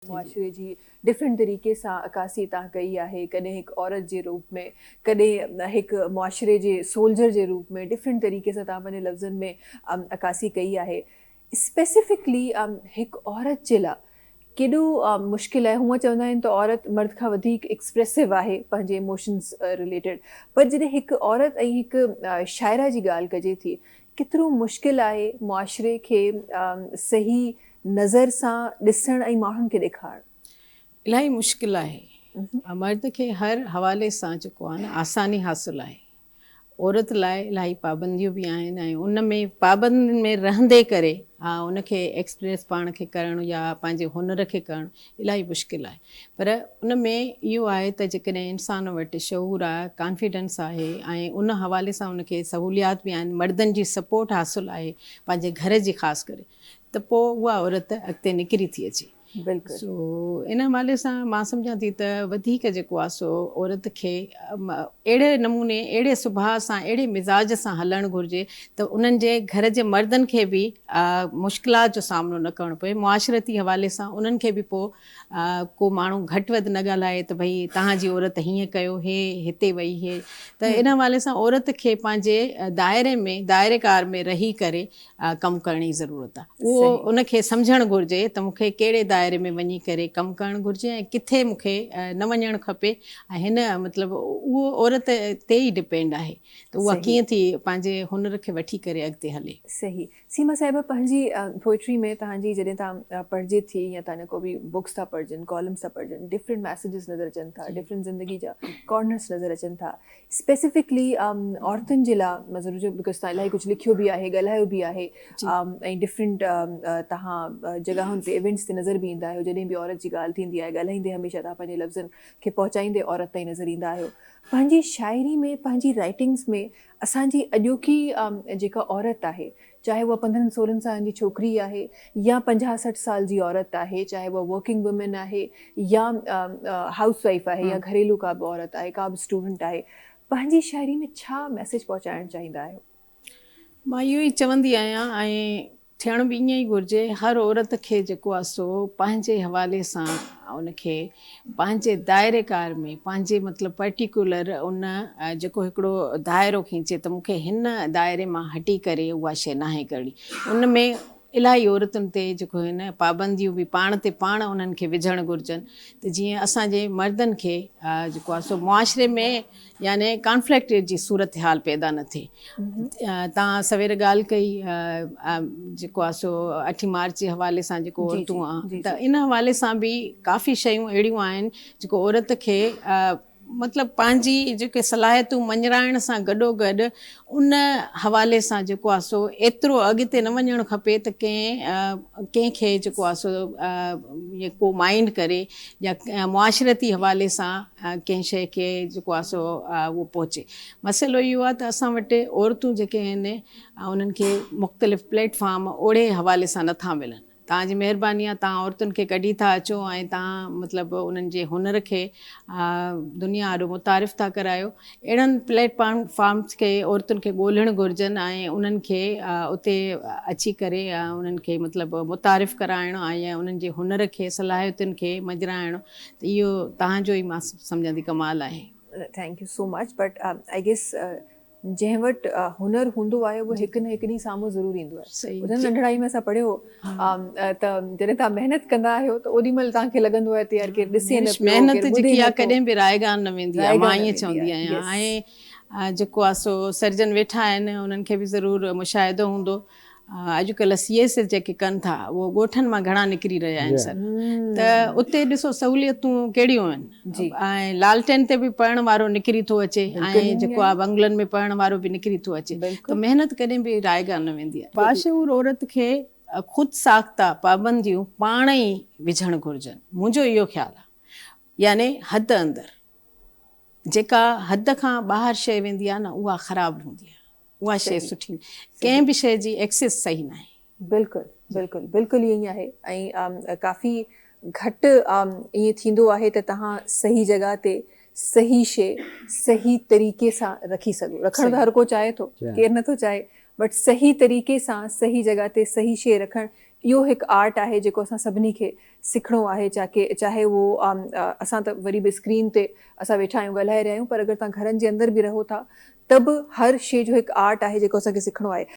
معاشري جي ڊفرنٽ طريقي سان عڪاسي تان ڪئي آهي، ڪڏهن هڪ عورت جي روپ ۾، ڪڏهن هڪ معاشري جي سولجر جي روپ ۾، ڊفرنٽ طريقي سان تان پنهنجي لفظن ۾ عڪاسي ڪئي آهي. اسپيسفڪلي هڪ عورت جي لا ڪيڏو مشڪل آهي، هونء چوندا آهن ته عورت مرد کان وڌيڪ ايڪسپريسو آهي پنهنجي ايموشنز رليٽيڊ، پر جڏهن هڪ عورت ۽ هڪ شاعره جي ڳالهه ڪجي ٿي، ڪيترو مشڪل آهي معاشري کي صحيح نظر سان ڏسڻ ۽ ماڻهن کي ڏيکارڻ. الاهي مشڪل آهي. مرد کي هر حوالي سان جيڪو آهي نه آساني حاصل آهي. عورت لاء الاهي پابنديون به آهن ۽ ان ۾ پابندين ۾ رهندي ڪري ان کي ايڪسپريس پاڻ کي ڪرڻ يا پنهنجي هنر کي ڪرڻ الاهي مشڪل آهي. پر ان ۾ اهو آهي ته جيڪڏهن انسان وٽ شعور آهي، ڪانفيڊنس آهي ۽ ان حوالي سان ان کي سهوليات به آهن، مردن جي سپورٽ حاصل آهي پنهنجي گهر جي خاص ڪري ته پوء اها عورت اڳتي نڪري ٿي اچي. بلڪل. سو ان حوالي سان مان سمجهان ٿي ته وڌيڪ جيڪو آهي سو عورت کي اهڙي نموني اهڙي سڀاء سان اهڙي مزاج سان هلڻ گهرجي ته انهن جي گهر جي مردن کي به مشڪلات جو سامنو نه ڪرڻو پوي، معاشرتي حوالي سان انهن کي به پوء ڪو ماڻهو گهٽ وڌ نه ڳالهائي ته ڀئي توهان جي عورت هيئن ڪيو هي هتي وئي هي ته ان حوالي سان عورت کي پنهنجي دائري ۾ دائري ڪار ۾ رهي ڪري ڪم ڪرڻ جي ضرورت آهي. اهو ان کي سمجهڻ گهرجي ته مون کي ڪهڙي دائري ۾ وڃي ڪري ڪم ڪرڻ گهرجي ۽ ڪٿي مون کي نه وڃڻ کپي ۽ هن مطلب اهو عورت تي ئي ڊپينڊ آهي ته اها ڪيئن ٿي پنهنجي هنر کي وٺي ڪري اڳتي هلي. صحيح سيما صاحبه پنهنجي پوئٽري ۾ توهان جي جڏهن توهان پڙهجي ٿي يا توهان جا ڪو به بڪس ٿا پڙهجن ڪالمس ٿا پڙهجن ڊفرنٽ ميسيجز نظر اچن ٿا ڊفرنٽ زندگي جا ڪارنرس نظر اچن ٿا اسپيسفڪلي عورتن جي لاء مان ضرور چوندس because توهان الاهي ڪجهه لکيو به آهي ڳالهايو به آهي ۽ ڊفرنٽ توهان جڳهن تي ايونٽس تي نظر به ايندا آهيو جڏهن به عورت جي ڳالهه ٿيندي آهي ڳالهائيندي هميشه توهان پنهنجي لفظن کي پهچائيندي عورت تائين نظر ايندا آهيو پنهنجي شاعري ۾ پنهنجي رائٽنگس ۾ اسان جي اڄوڪي جيڪا عورت آهي چاهي اها پندرهن سورهن سالن جي ڇوڪري آهي يا پنجاهه 60 سال جي عورت آهي، چاهي اها ورڪنگ وومين آهي يا هائوس وائيف آهي يا گهريلو ڪا به عورت آهي، ڪا به اسٽوڊنٽ آهي، پنهنجي شاعري ۾ ڇا ميسيج پهچائڻ چاهيندا آهيو؟ مان اهو ئي چوندي آهيان ۽ ٿيڻ به ائين ئي گهرجي، هر عورت کي جيڪو آهي سو پنهنجي حوالي سان ان کي پنهنجي دائري ڪار ۾ پنهنجي مطلب پرٽيڪيولر ان جيڪو هڪڙو دائرو کينچي ته مون کي هن دائري مان هٽي ڪري اها شيء ناهي ڪرڻي ان ۾ الاهي عورتن تي جيڪو هن پابنديون به پاڻ تي پاڻ انهن کي وجهڻ گهرجن ته جيئن اسان جي مردن کي جيڪو آهي سو معاشري ۾ يعني ڪانفلڪٽ جي صورتحال پيدا نه ٿئي. توهان سوير ڳالهه ڪئي جيڪو آهي سو اٺين مارچ جي حوالي سان جيڪو عورتون آ ته ان حوالي سان به ڪافي شيون اهڙيون آهن جيڪو عورت کي مطلب پنهنجي جيڪي صلاحيتون مڃرائڻ سان گڏو گڏ ان حوالي سان جيڪو آهي سو ايترو اڳتي نه وڃڻ کپي ته ڪنهن ڪنهن کي جيڪو آهي سو ڪو مائنڊ ڪري يا معاشرتي حوالي سان ڪنهن شيء کي جيڪو آهي سو اهو پهچي. مسئلو اهو آهي ته اسان وٽ عورتون جيڪي آهن انهن کي مختلف پليٽ فارم اوڙي حوالي سان نٿا ملن. توهان جي مهرباني آهي توهان عورتن کي ڪڍي ٿا اچو ۽ توهان مطلب انهن جي هنر کي دنيا آڏو متعارف ٿا ڪرايو. اهڙن پليٽ فارمز کي عورتن کي ڳولڻ گهرجن ۽ انهن کي اتي اچي ڪري انهن کي مطلب متعارف ڪرائڻ ۽ انهن جي هنر کي صلاحيتن کي مڃرائڻ ته اهو توهان جو ئي مان سمجهان ٿي ڪمال آهي. Thank you so much but I guess جنهن وٽ هنر هوندو آهي اهو هڪ نه هڪ ڏينهن سامهون ضرور ايندو آهي. ٻڌن ننڍڙائي ۾ اسان پڙهيو هو ته جڏهن توهان محنت ڪندا آهيو ته اوڏي مهل توهان کي لڳندو آهي ته يار ڪير ڏسي نه پيو محنت جيڪي آهي ڪڏهن به رائگان نه ويندي آهي مان ائين چوندي آهيان ۽ جيڪو آهي سو سرجن ويٺا آهن انهن کي به ضرور مشاهدو هوندو اڄڪلهه سي ايس ايس جيڪي ڪن ٿا اهو ڳوٺن مان گهڻا نڪري رهيا آهن سر ته اتي ڏسو سهوليتون ڪهڙيون آهن ۽ لالٽين تي به پڙهڻ وارو نڪري ٿو اچي ۽ جيڪو آهي بنگلن ۾ پڙهڻ وارو به نڪري ٿو اچي ته محنت ڪڏهن به رائگان نه ويندي آهي. باشعور عورت کي خود ساخته پابنديون پاڻ ئي وجهڻ گهرجن منهنجو اهو خيال آهي يعني حد اندر جيڪا حد کان ٻاهر شيء ويندي آهي نه اها خراب هوندي آهي. اها شيء سٺي نه ڪنهن به شيء جي ايڪسيس صحيح ناهي. بلڪل بلڪل بلڪل ائين ئي آهي ۽ ڪافي گهٽ ائين ٿيندو آهي ته توهان صحيح جڳهه تي صحيح شيء صحيح طريقي سان رکي سگهو رکڻ ته هر ڪو چاهي ٿو ڪير نٿو چاهي بٽ صحيح طريقي سان صحيح جڳهه تي صحيح شيء رکڻ اهو هڪ آرٽ آهي جيڪو اسان سڀني کي سکڻو آهي چاڪي چاهي اهو اسان ته وري به اسڪرين تي اسان ويٺا آهيون ڳالهائي رهيا آهيون پر اگر توهان گهرن جي اندر به رهو ٿا ته به هر شي جو هڪ آرٽ آهي جيڪو اسان کي سکڻو آهي.